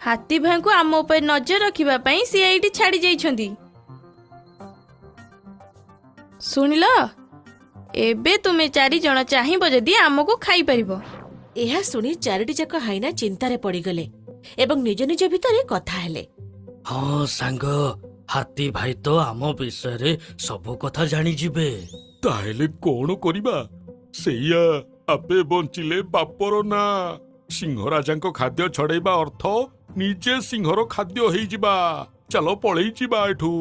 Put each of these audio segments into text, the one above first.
ହାତୀ ଭାଇଙ୍କୁ ଆମ ଉପରେ ନଜର ରଖିବା ପାଇଁ ସିଏ ଏଇଠି ଛାଡି ଯାଇଛନ୍ତି। ଶୁଣିଲ, ଏବେ ତୁମେ 4 ଜଣ ଚାହିଁବ ଯଦି ଆମକୁ ଖାଇପାରିବ। ଏହା ଶୁଣି ଚାରିଟି ଯାକ ହାଇନା ଚିନ୍ତାରେ ପଡ଼ିଗଲେ ଏବଂ ନିଜ ନିଜ ଭିତରେ କଥା ହେଲେ। ହଁ ସାଙ୍ଗ, ହାତୀ ଭାଇ ତ ଆମ ବିଷୟରେ ସବୁ କଥା ଜାଣିଯିବେ। ତାହେଲେ କଣ କରିବା? ସେଇଆ, ଆପେ ବଞ୍ଚିଲେ ବାପର ନା। ସିଂହ ରାଜାଙ୍କ ଖାଦ୍ୟ ଛଡେଇବା ଅର୍ଥ ନିଜେ ସିଂହର ଖାଦ୍ୟ ହେଇଯିବା। ଚାଲ, ପଳେଇ ଯିବା ଏଠୁ।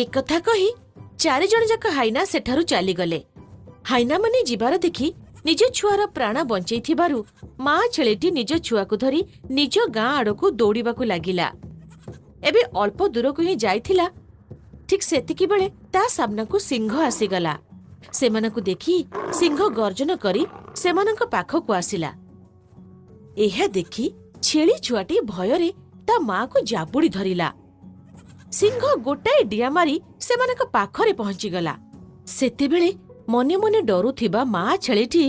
ଏକଥା କହି ଚାରିଜଣ ଯାକ ହାଇନା ସେଠାରୁ ଚାଲିଗଲେ। ହାଇନାମାନେ ଯିବାର ଦେଖି ନିଜ ଛୁଆର ପ୍ରାଣ ବଞ୍ଚେଇଥିବାରୁ ମା ଛେଳିଟି ନିଜ ଛୁଆକୁ ଧରି ନିଜ ଗାଁ ଆଡ଼କୁ ଦୌଡ଼ିବାକୁ ଲାଗିଲା। ଏବେ ଅଳ୍ପ ଦୂରକୁ ହିଁ ଯାଇଥିଲା, ଠିକ୍ ସେତିକି ବେଳେ ତା ସାମ୍ନାକୁ ସିଂହ ଆସିଗଲା। ସେମାନଙ୍କୁ ଦେଖି ସିଂହ ଗର୍ଜନ କରି ସେମାନଙ୍କ ପାଖକୁ ଆସିଲା। ଏହା ଦେଖି ଛେଳି ଛୁଆଟି ଭୟରେ ତା ମାକୁ ଜାବୁଡ଼ି ଧରିଲା। ସିଂହ ଗୋଟାଏ ଡିଆଁ ମାରି ସେମାନଙ୍କ ପାଖରେ ପହଞ୍ଚିଗଲା। ସେତେବେଳେ ମନେ ମନେ ଡରୁଥିବା ମା ଛେଳିଟି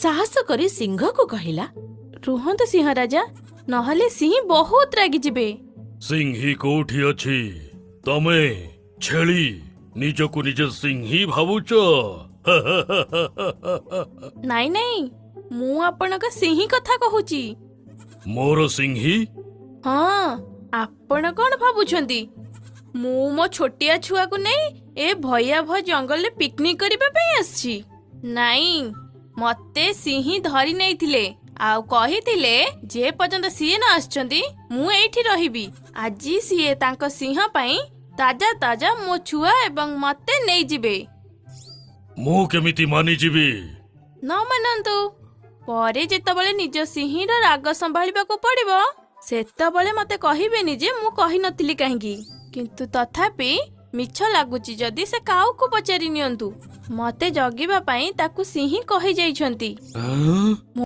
ସାହସ କରି ସିଂହକୁ କହିଲା, ରୁହନ୍ତୁ ସିଂହ ରାଜା, ନହେଲେ ସିଂହ ବହୁତ ରାଗିଯିବେ। ସିଂହୀ କୋଉଠି ଅଛି? ତମେ ଛେଳି ନିଜକୁ ନିଜେ ସିଂହୀ ଭାବୁଛ? ନାଇଁ ନାଇଁ, ମୁଁ ଆପଣଙ୍କ ସିଂହୀ କଥା କହୁଛି। ମୋର ସିଂହୀ? ହଁ, ଆପଣ କଣ ଭାବୁଛନ୍ତି, ମୁଁ ମୋ ଛୋଟିଆ ଛୁଆକୁ ନେଇ ଏ ଭୟାଭୟ ଜଙ୍ଗଲରେ ପିକନିକ କରିବା ପାଇଁ ଆସିଛି? ନାଇଁ, ମତେ ସିଂହୀ ଧରି ନେଇଥିଲେ ଆଉ କହିଥିଲେ ଯେ ପର୍ଯ୍ୟନ୍ତ ସିଏ ନ ଆସିଛନ୍ତି, ମୁଁ ଏଇଠି ରହିବି। ଆଜି ସିଏ ତାଙ୍କ ସିଂହ ପାଇଁ ତାଜା ତାଜା ମୋ ଛୁଆ ଏବଂ ମତେ ନେଇଯିବେ। ମୁଁ କେମିତି ମାନିଯିବି? ନ ମାନନ୍ତୁ, ପରେ ଯେତେବେଳେ ନିଜ ସିଂହୀର ରାଗ ସମ୍ଭାଳିବାକୁ ପଡିବ, ସେତେବେଳେ ମତେ କହିବେନି ଯେ ମୁଁ କହିନଥିଲି କାହିଁକି। କିନ୍ତୁ ତଥାପି ମିଛ ଲାଗୁଛି ଯଦି, ସେ କାଉକୁ ପଚାରି ନିଅନ୍ତୁ। ମତେ ଜଗିବା ପାଇଁ ତାକୁ ସିଂହୀ କହିଯାଇଛନ୍ତି। ଆଁ?